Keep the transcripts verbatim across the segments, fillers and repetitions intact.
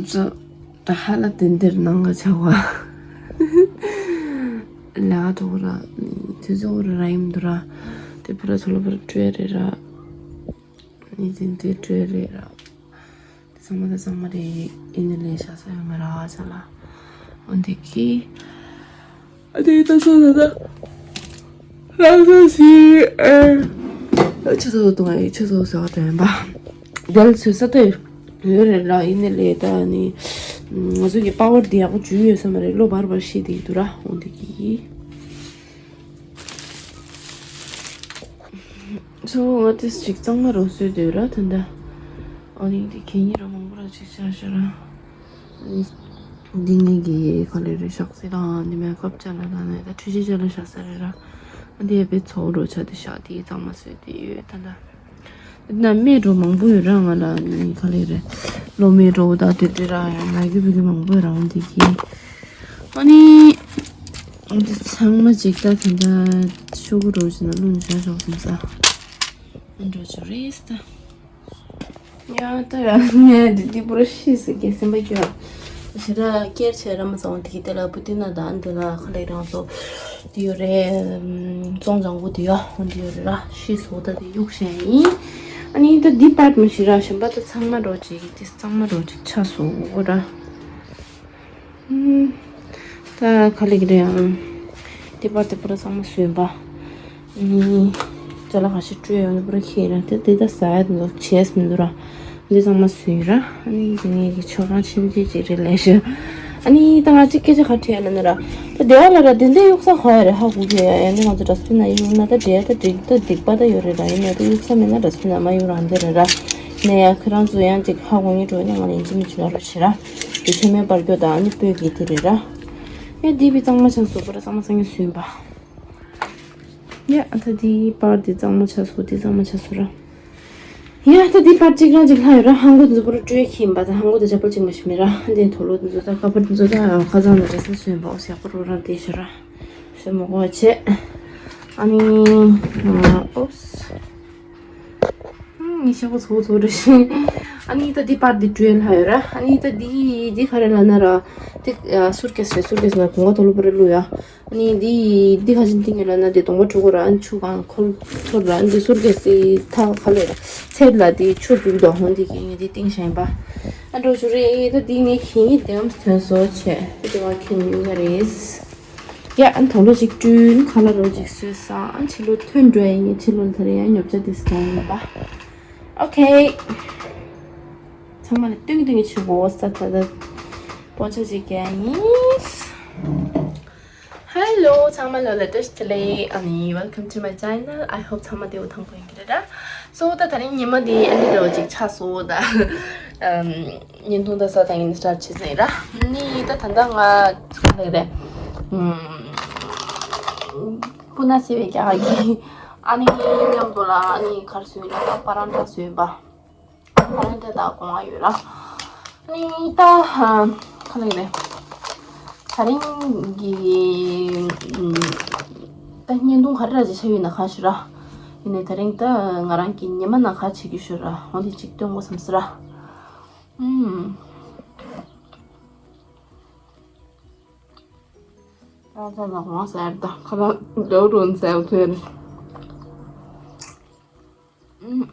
ཙོ། ད་ཧ་ལ་དེ་འདིར་ནང་ག་ཆ་བ། ལ་ག་ཐོག་ར། དུས་ཚོད་ར་ར་ཡིན་འདུག་ར། དེ་ཕུ་ར་ཚོ་ལ་ཕུ་ར་སྤྲོད་རེད་ར། ནི་དེ་འདིར་སྤྲོད་རེད་ར། དེ་ཚང་མ་དེ་ཚང་མ་རེད། ཨེ་ནི་ལས་བྱ་ས་ཡོད་མ་ར་ཆ་ལ། འོན་ཏེ་ཀི། ཨ་དེ་ད་ས་ད་ད། ལགས་སོ་ཤི། ཨེ། ཆུ་ཚོད་དུ་ང་ཡི་ཆུ་ཚོད་ཟ་བ་དྲན་པ། དེ་ལ་ཚོད་ས་ད་ཡོད་རེད་ལ། ཡིན་ནི་ལས་ད་ནི། ང་ཚོ་གི་པ་ཝར་དེ་ཡག་པོ་འཇུ་ཡོད་ས་མ་རེད། ལོ་བར་བར་ཤི་དེ་འདུག་ར། འོན་ཏེ་ཀི། སོ་ང་དེ་ཅིག་གཙང་མ་རོ་བཟོས་དེ་ར་ད་ད། ཨ་ནི་དེ་གད་སྙིགས་ར་མང་པོ་ར་ཅིག་བྱ་ཤ་ར། འདི་ངེད་ཀྱི་ག་ལེ་རེ་ཤག་སི་དང་འདི་མེ་ཁབ་ཅ་ལ་དང་ནས་ད་འཕྲུལ་ཆས་ཅ་ལ་ཤག་ས་རེ་ར། འདི་ཡ་པའི་ཚོགས་འགྲོ་ཆ་དེ་ཤག་དེ་གཙང་མ་བཟོས་དེ་ཡོད་ད་ད། འདི་ན་མེ་འགྲོ་མང་པོ་ཡོད་ར། ང་ལ་ནི་ག་ལེ་རེ་ལོ་མེ་འགྲོ་ད་དེ་དེ་ར་ཡང་ང་གི་བུ་གི་མང་པོ་ཡོད་ར། འོན་ཏེ་གི་ཨ་ནི་འདི་ཚང་མ་ཅིག་ད་དེ་འདྲ་ཤོག་གུ་འགྲོ་ཅི་ན་ལུང་བྱ་ཤོག་སམ་ས་འགྲོ་ཆོག་རེད་ད། ཡ་ད་ཡ་ངས་འདི་འདི་པུ་ར་ཤི་སི་གེ་སེམས་པ་སྐྱོ། ཞེ་དྲག་སྐྱེར་ཆེ་ར་མ་ཚང་དེ་གི་དེ་ལ་བུ་ཏི་ན་ད་འདི་ལ་ཁ་ལེ་རང་སོ་དེ་ཡོད་རེད། ཙོང་ལྗང་གུ་དེ་ཡོད་འོན་དེ་ཡོད་རེད་ར། ཤི་སོ་ད་དེ་གཡུག་བཞིན་ཡིན། ཨ་ནི་ད་འདི་པར་མི་ཤི་ར་གཞན་པ་ད་ཚང་མ་འགྲོ་ཅིག་དེ་ཚང་མ་འགྲོ་ཅིག་ཆ་སོ་འོ་ར། ད་ག་ལེ་གི་རེད་ཨང་། དེ་པར་དེ་པུ་ར་ཚང་མ་བཟོས་པ། ཅ་ལག་ཁ་ཤས་སྤྲོད་ཡོང་ནས་པུ་ར་ཁྱེར་ར་དེ་དེ་ད་ཟ་ཡ་དེ་ཚོ་བྱས་མི་འདུག་ར། འདི་ཚང་མ་བཟོས་ར། ཨ་ནི་དེ་ངེད་ཀྱི་ཆོ་གང་ཆེན་ཆེ་ཅིག་རེད་ལས་ཤོད། ཨ་ནི་ད་ང་གཅིག་སྐད་ཆ་ག་དྲིས་ལ་ན་ར། ད་དེ་བ་ལ་ར་དེ་འདྲའི་གཡུག་ས་ག་ཡ་རེད་ཧ་གོ་གི་ཡ། ཡ་འདི་ང་ཚོ་ཌ་སི་པིན་ན་གཡུག་ན་ད་འདྲེ་ད་འགྲིག་ད་སྡིག་པ་ད་ཡོད་རེད་ར། ཡིན་ན་ད་གཡུག་ས་མེད་ན་ཌ་སི་པིན་ན་མ་གཡུག་རང་དེ་རེད་ར། ནས་ཡ་ཁྱེད་རང་ཚོ་ཡང་ཅིག་ཧ་གོ་ངེས་འགྲོ་ཡིན་ན་ང་ལ་ཡིན་གཅིག་མིན་གཅིག་ལ་རོགས་བྱེད་ར། དེ་ཆེན་མོའི་པར་སྐྱོ་དང་ཨ་ནི་སྤོས་ཀྱི་དེ་རེད་ར། ཡ་འདི་བི་གཙང་མ་ཆགས་སོ་པ་ར་གཙང་མ་གཙང་ངེ་སུན་པ། ཡ་ཨ་ད་འདི་པར་འདི་གཙང་མ་ཆགས་སོ་འདི་གཙང་མ་ཆགས་སོ་ར། ཡ་ད་འདི་པར་གཅིག་རང་གཅིག་ལྷག་ཡོད་ར། ཧང་གོ་འདི་ཚོ་པོ་ར་སྤྲོད་ཁྱིམ་པ་དང་ཧང་གོ་འདི་ཆ་པོ་གཅིག་མ་ཤི་མེད་ར། འདི་དོ་ལོ་འདི་ཚོ་ད་ཁ་པར་འདི་ཚོ་ད་ཁ་ཚང་ལ་རེས་ན་སུན་པ་འོ་ཟེ་ཡག་པོ་རོ་ར་འདི་ཤི་ར། སུན་མ་གོ་བ་བྱེད། ཨ་ནི་ཨོབས། ངས་ཤག་པོ་ཚོ་ཚོ་རེ་ཤི། ཨ་ནི་ད་འདི་པར་འདི་སྤྲོད་ལྷག་ཡོད་ར། ཨ་ནི་ད་འདི་འདི་ག་རེ་ལ་ན་ར། འདི་སུར་ཀེས་རེད། སུར་ཀེས་ན་གོང་ག་དོ་ལོ་པོ་རེ་བླུག་ཡ། ཨ་ནི་འདི་འདི་ག་ཅིན་འདི་ངས་ལ་ན་འདི་གདོང་པ་འཁྲུ་གོ་ར། ཨ་ནི་ཆུ་གང་ཁོལ་ཐོར་ར། ཨ་ནི་འདི་སུར་ཀེས་སི་ཐག་ག་ལེ་ར། ཚེབ་ལ་འདི་ཆུ་རྒྱུག་དོ་ཧོན་འདི་གི་ངས་འདི་ཏིང་ཤན་པ། ཨ་འགྲོ་ཆུ་རེ་ད་འདི་ངས་ཁྱིན་ཡི་དེམ་ཐོན་སོ་ཆེ་འདི་བ་ཁྱིན་ཡི་ག་རེས། ཡ་ཨ་ནི་དོ་ལོ་ཅིག་བསྐྲུན་ཁ་ལ་རོ་ཅིག་སོས་ས་ཨ་ནི་ཕྱི་ལོ་ཐོན་འགྲོ་ཡ་ཡིན། ཕྱི་ལོ་ལ་ཐར་ཡ་ཉོབ་ཆ་དེ་སི་གང་ཡིན་པ། ཨོ་ཁེ། ཚང་མ་ལ་སྟོན་གི་སྟོན་གི་ཆུ་གོ་ས་ད་ད་སྤོན་ཆ་ཅིག་ག་ཡིན། Hello ཚང་མ་ལོ་ལ་བཀྲ་ཤིས་བདེ་ལེགས། ཨ་ནི་welcome to my channel. I hope ཚང་མ་བདེ་པོ་ཐང་པོ་ཡིན་གི་རེད་ད། སོ་ད་ད་རིང་ཉི་མ་འདི་ཨ་ནི་རོ་ཅིག་ཆགས་སོ་ད། ཨམ། བརྙན་ཐུང་ད་ས་དང་ཡིན་སྟར་བྱེད་ཟིན་ར། ནི་ད་ད་ད་ང་ག་ལེ་རེད། ཨམ། སྤུ་ན་སེ་བའི་རྒྱ་གར་གྱི་ཨ་ནི་མཉམ་དུ་ལ་ཨ་ནི་གར་སོན་ལ་ད་པ་རང་འདྲ་སོན་པ། པ་རང་འདྲ་ད་གོང་ཡོད་ར། ནི་ད་ག་ལེ་རེད། ད་རིང་གི་ད་བརྙན་ཐུང་ག་རེ་ར་ཅིག་ཆ་ཡོད་ན་ག་ཞུ་ར། ཡིན་ནི་ད་རིང་ད་ང་རང་གི་ཉི་མ་ན་ག་བྱེད་ཀྱི་ཞུ་ར། འོ་དེ་ཅིག་སྟོན་དགོས་བསམ་སི་ར། ཨུམ། ད་ད་ད་གོང་ཟེར་ད་ཁ་ལག་འདྲ་རུང་ཟེར་ཐོས། ཨུམ།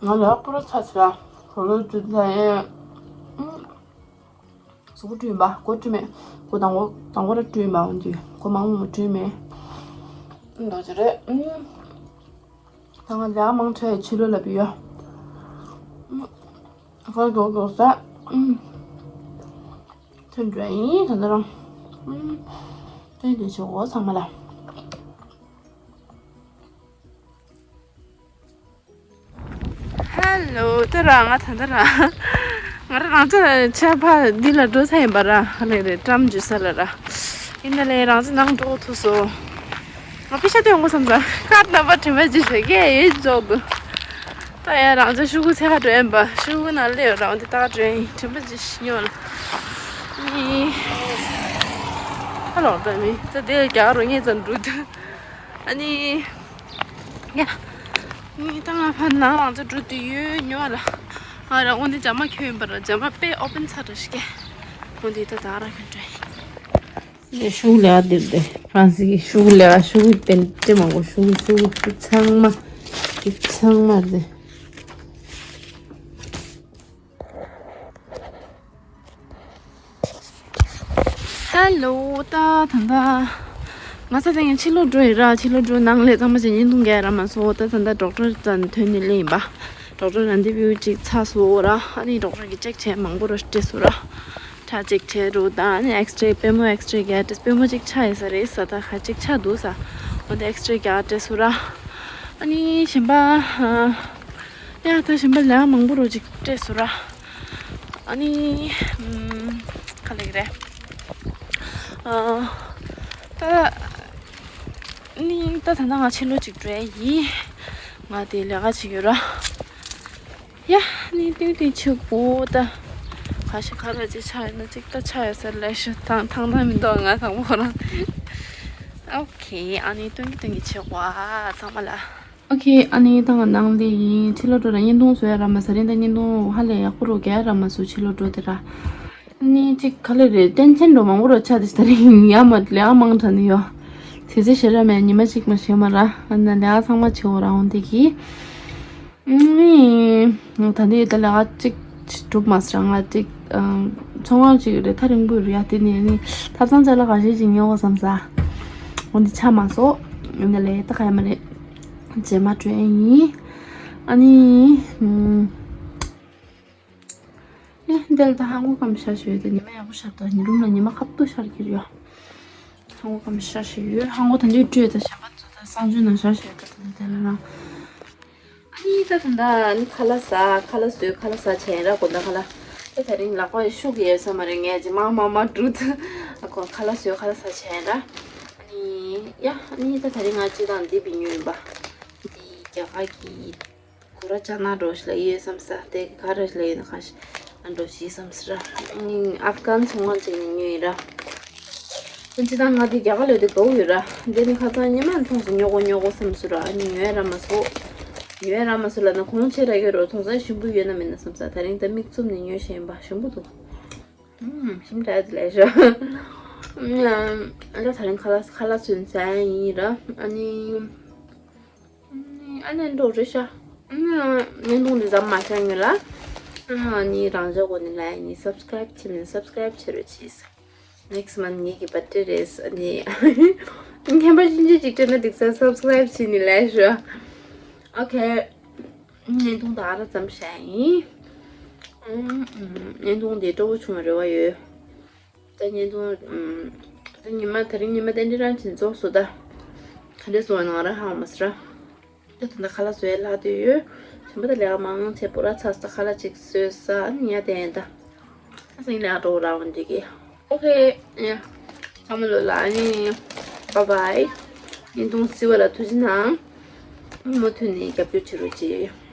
ང་ལ་པུ་ར་ཚ་ཚ་གོ་ལོ་ཅུ་ད་ཡེ། ཨུམ། གཟུགས་པོ་བཀྲུས་པ་གོ་བཀྲུས་མེད། གོ་དང་གོ་དང་གོ་ར་བཀྲུས་པ་འོན་ཏེ་གོ་མང་མོ་བཀྲུས་མེད། འདོ་ཅི་རེད། ཨུམ། ད་ང་ལས་མང་ཆེ་ཕྱི་ལོ་ལ་བུད་ཡོད། ཨུམ། ཧོ་གོ་གོ་ས། ཨུམ། ཐོན་འགྲོ་ཡིན་ད་ད་རང་། ཨུམ། ཐོན་འདི་ཆོག་གོ་ཚང་མ་ལ། ཧེ་ལོ། ད་ར་ང་ད་ད་ར། ང་ར་རང་ཚོ་ཆ་ཕ་འདི་ལ་འགྲོ་ས་ཡིན་པ་ར། ཧ་ལས་རེད་ཀྲམ་འཇུ་ས་ལ་ར། ཡིན་ན་ལས་རང་ཚོ་ནང་འགྲོ་ཐུབ་སོང་། ང་པེ་ཤ་སྟོན་དགོས་བསམ་ས། ཀར་ནམ་པར་དྲན་པ་ཅི་ཞིག་གས་ཡོད་འཇོག་ཏུ། ད་ཡ་རང་ཚོ་ཤུ་གུ་ཚེ་ཁ་འགྲོ་ཡིན་པ། ཤུ་གུ་ནང་སླེབས་རང་དེ་ད་འགྲོ་ཡིན་དྲན་པ་ཅི་ཞིག་ཉོ་ལ། ནི། ཧ་ལོ་ད་མི་ད་དེ་རྒྱག་རོ་ངེད་ཚོ་འགྲོ་དུས། ཨ་ནི། ཡ། ནི་ད་ང་ཕ་ནང་རང་ཚོ་འགྲོ་དུས་ཡོད་ཉོ་ལ། ཨ་ར་འོན་ཏེ་ཇ་མ་ཁྱོད་ཡིན་པ་ར་ཇ་མ་དཔེ་ཨོ་པན་ཚ་ར་ཤི་ཀེ། འོན་ཏེ་ད་ད་ར་ཁྱོད་འདྲ་ཡིན། ཤུགས་ལས་ཨ་དེར་དེ་ཧྥ་རན་སི་གི་ཤུགས་ལས་ཨ་ཤུགས་པན་ཏེ་མང་པོ་ཤུགས་ཤུགས་ཚང་མ་ཚང་མ་དེ། ཧེ་ལོ། ད་ད་ད་ང་ཚ་དེ་ངས་ཕྱི་ལོགས་འགྲོ་ཡི་ར། ཕྱི་ལོགས་འགྲོ་ནང་ལས་ཚང་མ་ཅན་ཉིན་ཐུང་གས་ར་མ་སོ། ད་ད་ད་ཌོག་ཊར་ཙན་ཐོན་ནས་ལེན་ཡིན་པ། ཌོག་ཊར་རན་ཏི་བིའུ་ཅིག་ཚ་སོ་ར། ཨ་ནི་ཌོག་ཊར་གི་ཅེག་བྱས་མང་པོ་ར་སྤྲད་སོ་ར། ཁྲག་ཅིག་བྱས་རུ་ད་ཨ་ནི་ཨེགས་རེ་པུས་མོ་ཨེགས་རེ་རྒྱག་སྤྲད། པུས་མོ་ཅིག་ཆག་ཡོད་ས་རེད་ས། ད་ཁ་ཅིག་ཆག་འདུག་ས། འོ་ད་ཨེགས་རེ་རྒྱག་སྤྲད་སོ་ར། ཨ་ནི་གཞན་པ་ཡ་ད་གཞན་པ་ལས་མང་པོ་ར་ཅིག་སྤྲད་སོ་ར། ཨ་ནི་ཨམ། ག་ལེགས་རེད། ཨ། ད་ནི་ད་ད་ང་ཕྱི་ལོགས་ཅིག་འགྲོ་ཡ་ཡིན། ང་དེ་ལས་ཀ་བྱེད་ཡོད་ར། ཡ་ནི་ཏུན་ཏུན་ཆུ་བོ་ད། ག་ཤི་ག་ར་ཅིག་ཆ་ཡོད་ན་ཅིག་ད་ཆ་ཡོད་ས་ལས་ཤི་ཐང་ཐང་ཐང་མི་འདུག་ང་དང་པོ་རང་། ཨོ་ཁེ། ཨ་ནི་ཏུན་གི་ཏུན་གི་ཆུ་བོ་ཨ་ཚང་མ་ལ། ཨོ་ཁེ། ཨ་ནི་ད་ང་ནང་ལས་ཡིན། ཕྱི་ལོགས་འགྲོ་ར་བརྙན་ཐུང་བཟོ་ཡ་ར་མ་ཟ་རིན་ད་བརྙན་ཐུང་ཧ་ལས་ཡག་པོ་རོ་རྒྱག་ཡ་ར་མ་སུ་ཕྱི་ལོགས་འགྲོ་དེ་ར། ནི་ཅིག་ག་ལེ་རེད། ཏན་ཆེན་འགྲོ་མང་པོ་རོ་ཆ་དེ་ད་རིང་ཡ་མ་ལས་ཀ་མང་དྲགས་ནི་ཡོ། དེ་ཚེ་ཞེ་ར་མེད་ཉི་མ་གཅིག་མ་ཞེ་མ་ར། ཨ་ན་ལས་ཀ་ཚང་མ་བྱེད་འོ་ར་འོང་དེ་གི། ནི་ད་ནི་ད་ལས་ཀ་གཅིག་གྲུབ་མ་སོང་ང་གཅིག་ཚོང་ཁང་གཅིག་རེད། ཐག་རིང་པོ་རེད་ཡ། དེ་ནས་ནི་ཐབ་ཚང་ཅ་ལག་ག་ཤེད་ཅིག་ཉོ་བ་བསམ་ས། འོ་འདི་ཆ་མ་སོ། ཡིན་ན་ལས་ད་ག་ཡ་མ་རེད། རྗེས་མ་འགྲོ་ཡ་ཡིན། ཨ་ནི། ཨེ་འདི་ལ་ད་ཧང་གོ་ཀམ་ཤར་ཞུ་ཡོད་དེ་ཉི་མ་ཡག་པོ་ཤར་ད་ཉི་རུམ་ལ་ཉི་མ་ཁ་ཏུ་ཤར་གྱི་རེད། ཧང་གོ་ཀམ་ཤར་ཞུ་ཡོད། ཧང་གོ་ད་འདི་བྲོས་ད་ཞབས་པ་ཚོ་ད་གསང་སྤྱོད་ནང་ཤར་ཞུ་ཡོད་ད་ད་དེ་ལ་ན། ཨ་ནི་ད་ད་ད་ནི་ཁ་ལག་ཟ་ཁ་ལག་ཟོས་ཁ་ལག་ཟ་བྱས་ཡིན་ར་གོ་ད་ཁ་ལག་ད་ད་རིང་ལག་པ་ཤུགས་ཡོད་ས་མ་རེད། ངས་ཇི་མ་མ་མ་འགྲུ་ད་ཨ་ཁོ་ཁ་ལག་ཟོས་ཁ་ལག་ཟ་བྱས་ཡིན་ར། ཨ་ནི་ཡ་ཨ་ནི་ད་ད་རིང་ང་ཅི་དང་འདི་བི་ཉོས་ཡིན་པ། འདི་རྒྱ་གར་གྱི། གོ་ར་ཅ་ན་འགྲོ་ཞིག་ལ་ཡོད་བསམ་ས་དེ་ག་ར་ཞིག་ལ་ཡོད་ན་ག་ཞིག་ཨ་འགྲོ་ཞིག་བསམ་ས་ར། ཨ་ནི་ཨབ་གྷན་ཚོང་ཁང་ཅིག་ནས་ཉོས་ཡིན་ར། ཨ་ཅི་ད་ང་དེ་རྒྱ་གར་ལོས་དེ་དགའ་བོ་ཡོད་ར། འདི་ནི་ཁ་སང་ཉི་མ་མཐོང་སོང་ཉོ་གོ་ཉོ་གོ་བསམ་ས་ར། ཨ་ནི་ཉོས་ར་མ་སོ། ཉོས་ར་མ་སོ་ལ་ན་གོང་ཆེ་ར་གི་རོ་དོང་ས་ཞིམ་པོ་ཡོད་ན་མེད་ན་བསམ་ས་ད་རིང་ད་མིག་བཙུམ་ནས་ཉོས་ཤེས་ཡིན་པ་ཞིམ་པོ་འདུག་ཨུམ་ཞིམ་དྲག་དེ་ལས་ཤོ། ཨ་ད་ད་རིང་ཁ་ལག་ཁ་ལག་ཚོན་ཟ་ཡིན་ར། ཨ་ནི། ཨ་ནི་འགྲོ་རེད་ཤག་ཨ་ནི་བརྙན་ཐུང་འདི་ཙམ་མ་བྱ་ངེས་ལ། ཨ་ནི་རང་ཅག་གོ་ནི་ལ་ཡིན་ནི་སབ་སི་ཀ་རེབ་བྱེད་མིན་སབ་སི་ཀ་རེབ་བྱེད་རོགས་གྱིས། ནེག་སི་མན་ངེད་ཀྱི་བར་ཐི་ཌེ་རེད། ཨ་ནི་ཉན་པ་ཤིན་ཅི་ཅིག་སྤྲད་ན་འགྲིག་ས་སབ་སི་ཀ་རེབ་བྱེད་ནི་ལ་ཤོ། ཨོ་ཁེ། བརྙན་ཐུང་ད་ཨ་ར་ཙམ་བྱ་ཡིན། བརྙན་ཐུང་འདི་སྤྲོ་བོ་བྱུང་བའི་རེ་བ་ཡོད། ད་བརྙན་ཐུང་ད་ཉི་མ་དེ་རིང་ཉི་མ་ཏན་ཏན་རང་བྱིན་རྫོགས་སོ་ད། ག་འདྲས་སོང་བ་ང་རང་ཧང་མ་སི་ར། ད་ད་ད་ཁ་ལག་བཟོས་ལྷག་དུས་ཡོད། གཞན་པ་ད་ལས་ཀ་མང་ཆེ་པོ་ར་ཚ་ས་ཁ་ལག་ཅིག་བཟོས་ས་ཨ་ནི་ཉ་དེ་ཡིན་ད། ཨ་སང་ལས་ཀ་འགྲོ་ར་འོན་འགྲིག་གི། ཨོ་ཁེ། ཡ། ཚང་མ་ལོ་ལ་ཨ་ནི། བཱའི་བཱའི། བརྙན་ཐུང་བཟོས་པ་ལ་ཐུགས་རྗེ་གནང་། མུ་མཐུད་ནས་རྒྱབ་སྐྱོར་བྱེད་རོགས་གྱིས།